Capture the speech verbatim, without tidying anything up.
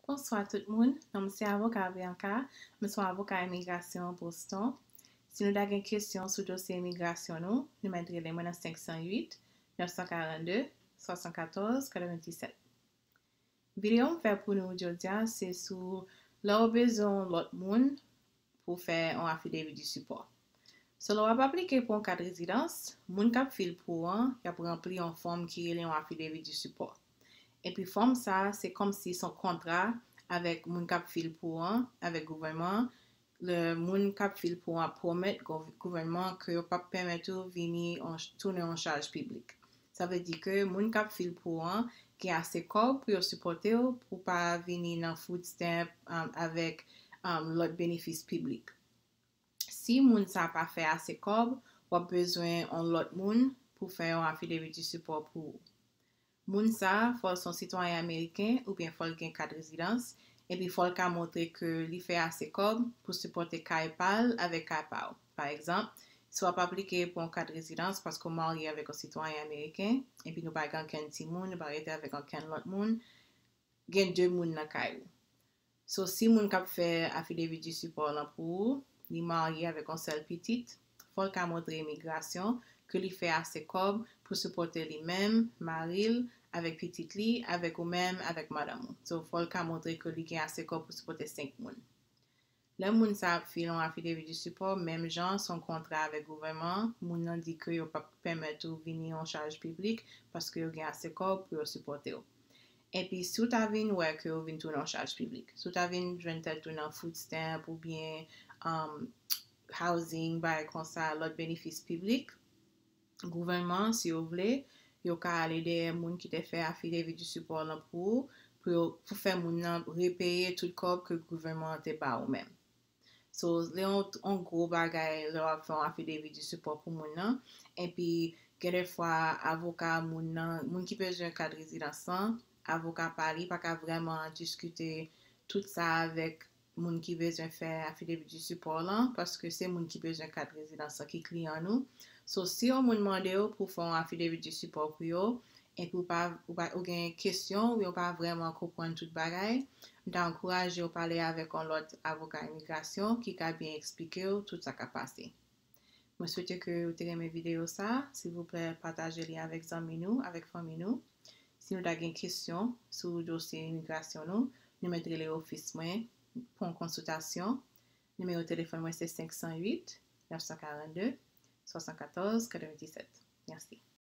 Bonswa tout moun, non m se avoka Bianca, m se yon avoka imigrasyon Boston. Si nou ta gen kesyon sou dosye imigrasyon nou, nou mèt rele mwen nan senk san uit, nèf san karannde, swasannkatòz, katrevenndisèt. Videyo m fè pou nou jodi a se sou lè w bezwen yon lòt moun pou fè yon affidavit du support. So, lè w ap aplike pou yon kat rezidans, moun k ap fil pou w an, y ap ranpli yon fòm ki rele yon affidavit du support. Epi fòm sa a, se kòmsi se yon kontra avèk moun k ap fil pou w an, avèk gouvènman an. Lè moun k ap fil pou w an ap pwomèt gou- gouvènman an ke yo p ap pèmèt ou vini on- tounen yon chaj piblik. Sa vle di ke moun k ap fil pou w an gen ase kòb pou yo sipòte w pou w pa vini nan food stamp um, avèk um, lòt benefis piblik. Si moun sa pa fè ase kòb, w ap bezwen yon lòt moun pou fè yon affidavit du support pou ou. Moun sa a, fò l se yon sitwayen ameriken oubyen fò l gen kat rezidans, epi fò l ka montre ke li fè ase kòb pou sipòte kay pa l avèk kay pa w. Pa egzanp, si w ap aplike pou yon kat rezidans paske w marye avèk yon sitwayen ameriken, epi nou pa gen ankenn timoun, nou pa rete avèk ankenn lòt moun, gen de moun nan kay ou. So, si moun k ap fè affidavit du support lan pou ou, li marye avèk yon sèl pitit, fò l ka montre imigrasyon ke li fè ase kòb pou sipòte li menm, mari l, avèk pitit li, avèk ou menm, avèk madanm ou. So, fò l ka montre ke li gen ase kòb pou sipòte senk moun. Lè moun sa ap fil yon affidavit du support, menm jan se yon kontra avèk gouvènman an, moun nan di ke yo p ap pèmèt ou vini yon chaj piblik paske yo gen ase kòb pou yo sipòte w. Epi si w ta vin wè ke w vin tounen yon chaj piblik, si w ta vin jwenn tèt ou nan food stamp oubyen um, housing, bagay konsa, lòt benefis piblik, gouvènman an, si yo vle, yo ka ale dèyè moun ki te fè affidavit du support lan pou ou, pou yo pou fè moun nan repeye tout kòb ke gouvènman an te ba ou menm. So, se yon, yon gwo bagay lè w ap fè yon affidavit du support pou moun nan. Epi, gen de fwa, avoka moun nan, moun ki bezwen kat rezidans lan, avoka pa li pa ka vrèman diskite tout sa avèk moun ki bezwen fè affidavit du support lan, paske se moun ki bezwen kat rezidans lan ki kliyan nou. So, si yon moun mande w pou fè yon affidavit du support pou yo, epi ou pa, ou pa, ou gen kesyon, oubyen ou pa vrèman konprann tout bagay, m ta ankouraje w pale avèk yon lòt avoka imigrasyon ki ka byen eksplike w tout sa k ap pase. Mwen swete ke ou te renmen videyo sa. Silvouplè, pataje li avèk zanmi nou, avèk fanmi nou. Si nou ta gen kesyon sou dosye imigrasyon nou, nou mèt rele ofis mwen pou yon konsiltasyon. Nimewo telefòn mwen se senk san uit, nèf san karannde, swasannkatòz, katrevenndisèt. Mèsi.